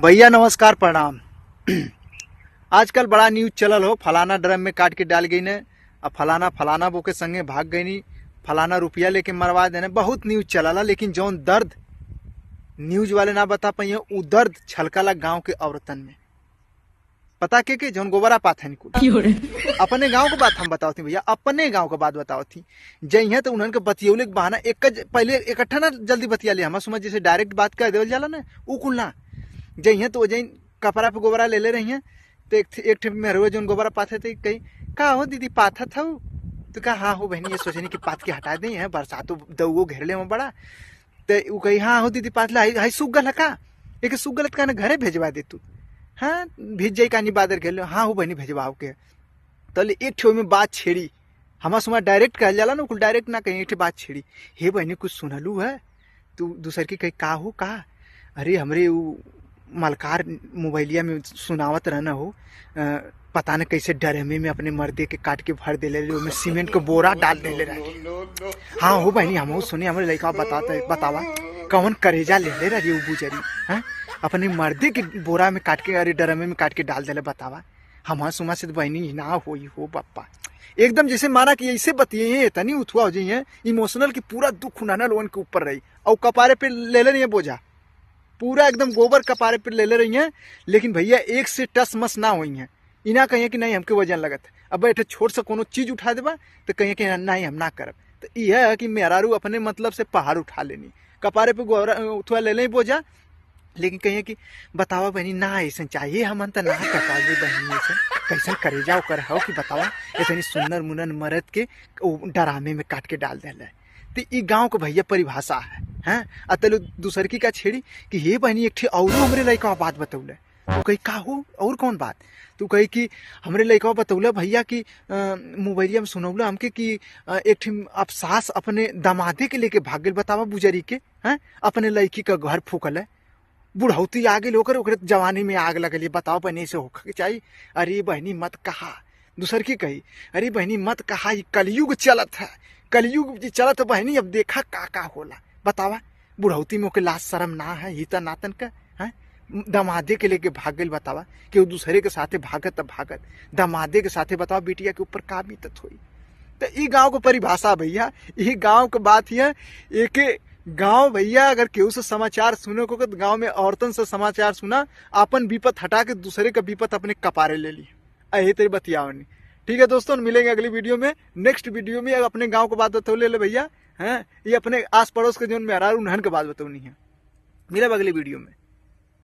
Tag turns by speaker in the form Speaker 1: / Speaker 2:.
Speaker 1: भैया नमस्कार, प्रणाम। आजकल बड़ा न्यूज चलल हो, फलाना ड्रम में काट के डाल गई ने, आ फलाना फलाना बो के संगे भाग गई नी, फलाना रुपया लेके मरवा देने। बहुत न्यूज चलला, लेकिन जौन दर्द न्यूज वाले ना बता पाइए, उ दर्द छलकला गांव के औरतन में। पता के जौन गोबरा पाथन कुल अपने गांव के बात हम बतावती भैया, अपने गांव के बात बतावती। जइहे तो उन्हन के बतियौले के बहाना एक पहले इकट्ठा ना जल्दी बतिया ले, हमार समझ जैसे डायरेक्ट बात कर देवल जाला ना, उ कुल ना। जइहे तो जइन कपड़ा पे गोबरा ले ले रही हैं, तो एक ठे मेहरुआ जौन गोबरा पाथे थे, कही का हो दीदी पाथत हो, तो कहा हाँ हो बहनी, ये सोचनी कि पाथ के हटा दे हैं, बरसातो दउओ घेरले में बड़ा। तो उ कही हाँ हो दीदी पाथ ला, हाई सूख गल का, एक सूख गलत का ना घरे भेजवा दे तू, हाँ भेज जाई कानी बादर घेरले, हाँ हो बहनी भेजवाओ के। तले एक ठे में बात छेड़ी, हमार सुमा डायरेक्ट कहल जाला ना, कुल डायरेक्ट ना कहीं, एक ठे बात छेड़ी, हे बहनी कुछ सुनलू है, तू दूसर की कही का हो का, अरे हमरे उ मलकार मोबाइलिया में सुनावत रहना हो, पता न कैसे डरमे में अपने मर्दे के काट के भर देले रहे, ओमे सीमेंट के बोरा डाल देले रहे। हाँ हो बहनी हमहू सुने, हमरे लड़का बताते बतावा कौन करेजा ले ले रही उ बुजरी, हाँ अपने मर्दे के बोरा में काट के, अरे डरमे में काट के डाल देले, बतावा हमार सुमा से तो बहनी ना होई हो बप्पा। एकदम जैसे माना कि ऐसे बतिये तनी उथुआ हो जाइए इमोशनल की पूरा दुख उनाना लोगन के ऊपर रही, और कपारे पे ले ले रही है बोझा, पूरा एकदम गोबर कपारे पे ले ले रही है, लेकिन भैया एक से टस मस ना हुई है। इना कहिए कि नहीं हमके वजन लगत, अब बैठे छोट से कोनो चीज उठा देबा तो कहिए कि नहीं हम ना करब। तो यह है कि मेहरारू अपने मतलब से पहाड़ उठा लेनी, कपारे पे गोबर उठवा ले लें बोझा, लेकिन कहिए कि बतावा बहनी ना ऐसा चाहिए, हमन तो ना कर पाबे बहनी, ऐसा कैसन करे जाओ कर हो कि बतावा इतनी सुंदर मुनन मरद के डरामे में काट के डाल देले। तो ई गांव के भैया परिभाषा है, हैं। आ तलु दूसर की का छेड़ी कि हे बहनी एक ठे औरो हमरे लड़का बात बतौले, तो कही का हो और कौन बात, तो कही कि हमरे लड़का बतौले भैया कि मोबाइलिया में सुनौला हमके कि एक ठे अब सास अपने दमादे के लेके भाग गई, बतावा बुजरी के, हैं अपने लड़की का घर फूकल है, बुढ़ौती आ गई होकर ओकरे जवानी में आग लगल, बताओ बहनी ऐसे होखे के चाहिए। अरे बहनी मत कहा, दूसर की कही अरे बहनी मत कहा, ये कलयुग चलत है, कलयुग जी चलत है बहनी, अब देखा का का होला, बतावा बुढ़ौती में ओके लाज शर्म ना है हिता नातन का, हैं दमादे के लेके भाग गई, बतावा कि वो दूसरे के साथे भागत त भागत, दमादे के साथे बतावा बिटिया के ऊपर का बीतत होई। तो ई गांव के परिभाषा भैया, ई गांव के बात है, एक गांव भैया अगर केहू से समाचार सुने को तो गांव में औरतन से समाचार सुना, अपन विपत हटा के दूसरे का विपत अपने कपारे ले ली, यही तेरी बतियावनी। ठीक है दोस्तों, मिलेंगे अगली वीडियो में, नेक्स्ट वीडियो में अपने गांव के बात बतौले ले भैया, हैं ये अपने आस पड़ोस के जो मेहरारू उन्हन के बात बतौनी है। मिलब अगली वीडियो में।